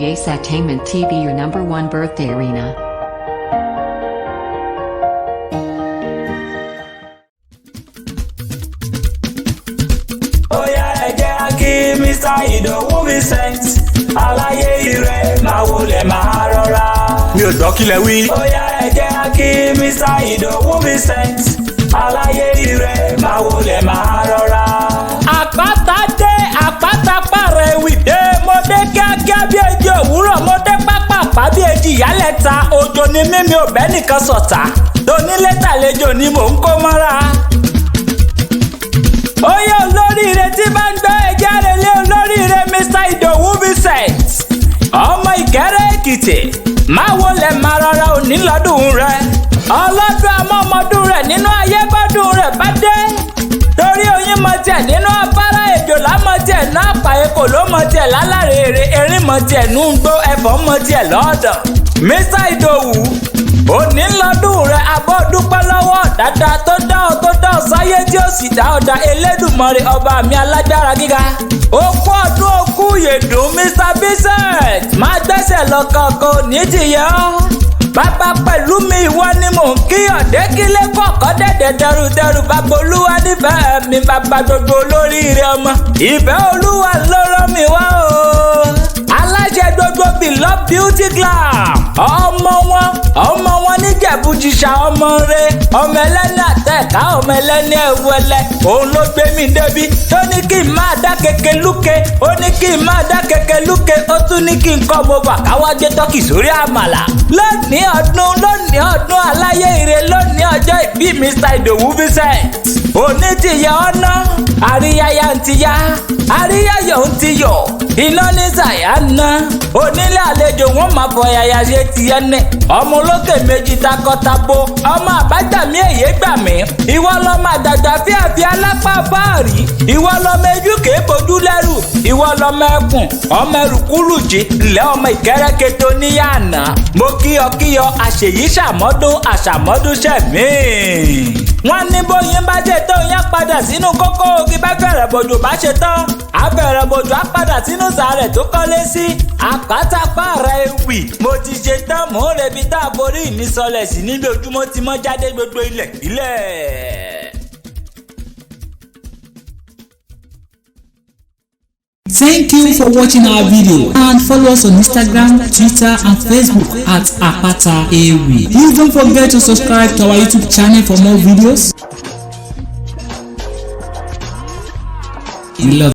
Ace TV, your number one birthday arena. Óyá, ẹ jẹ́ á kí Mr. Ìdòwú Vincent, aláyé ire, máa wọlé máa rọra. Mi ò gbọ́, kílẹ̀ wí. Óyá, ẹ jẹ́ á kí Mr. Ìdòwú Vincent, aláyé ire, máa wọlé máa rọra. Àpáta dé, àpáta pààrọ̀ ewì dé. Mo dé kíákíá bí ejì òwúrọ̀, mo dé pápápá bí ejì ìyálẹ̀ta. Òjò ni mímí ò bẹ́ nìkan sọ̀tà, tonílé tàlejò ni mò ń kó mọ́ra. Oyè olóríire tí bá ń gbọ́, ẹjẹ́ relé olóríire Mr. Ìdòwú Vincent, ọmọ Ìkẹ́rẹ́ Èkìtì, máa wọlé máa rọra. Òní lọ́dún rẹ, ọlọ́dún amọ́mọdún rẹ̀ nínú ayé, bọ́dún rẹ̀ bá dé, torí oyin mọ tiẹ̀ nínú afárá, èjòlá mọ tiẹ̀ náà, pàyẹ́kò ló mọ tiẹ̀ lálàrèrè, erin mọ tiẹ̀ nú gbó, ẹ̀fọ́ mọ tiẹ̀ lọ́dọ̀. Mr. Ìdòwú, òní lọ́dún rẹ̀, abọ́ dúpẹ́ lọ́wọ́ dáadáa tó dá ọ, tó dá ọ sáyé, tí ó sì dá ọ dá Elédùmarè ọba mi alágbára gíga. Okú ọdún, okú yèdùn, Mr. Vincent, máa gbẹ́sẹ̀ lọ kọ̀ọ̀kan ní tìyẹ́ ọ́. Bàbá pẹ̀lú mi, ìwọ ni mò ń kí ọ̀dẹ́kílé kọ̀ọ̀kan dẹ̀dẹ̀ dẹrùdẹrù. Bàbá olúwa nífẹ̀ẹ́ mi, bàbá gbogbo olóríire ọmọ. Ìfẹ́ olúwa ló rán mi wá o. Aláṣẹ gbogbo Beloved Beauty Glam, ọmọ wọn, ọmọ wọn níjẹ̀bú-jìṣà, ọmọ rẹ, ọmọ ẹlẹ́ni àtẹ̀ká, ọmọ ẹlẹ́ni ẹ̀wẹ̀lẹ̀. Òun ló gbé mi débi tó ní kí n máa dá keke lúke, ó ní kí n máa dá keke lúke, ó tún ní kí n kọ́ mo bà káwá gbé tọ́kì sórí àmàlà. Lónìí ọdún, lónìí ọdún, aláyé ire, lónìí ọjọ́ ìbí Mr. Ìdòwú Vincent, òní ti yẹ ọ́nà, àríyáyá ń ti yá, àríyáyọ̀ ń ti yọ̀, iná ní sàyà ná. Onílé àlejò wọn máa fọ yàyà ṣe tiẹ̀ ní. Ọmọ olókè méjì takọtabo, ọmọ àbájámi èyí gbà mí. Ìwọ lọmọ àdàgbà fíàfíà lápá fáàrí, ìwọ lọmọ ejú kèé bojú lẹ́rù, ìwọ lọmọ ẹkùn, ọmọ ẹrùkúrùjì ńlẹ̀, ọmọ ìkẹ́rẹ́kẹ́tọ́ níyànà. Mo kíyọ kíyọ, àṣèyí ṣàmọ́dún, àṣàmọ́dún ṣẹ̀mí. Wọ́n ní bóyin bá ṣe tó yẹn padà sínú kókó ogi, bá fẹ̀rẹ̀ bòjò bá ṣe tán, abẹ̀rẹ̀ bòjò á padà sínú sàárẹ̀ tó kọ́lé sí. Àpátápàrà ewì, mo ti ṣe tán, mò ń rebi tá a forí mi sọlẹ̀ sí níbi ojúmọ́ ti mọ́ jáde gbogbo ilẹ̀ ilẹ̀. Thank you for watching our video and follow us on Instagram, Twitter and Facebook at Apata Ewi. Please don't forget to subscribe to our YouTube channel for more videos. We love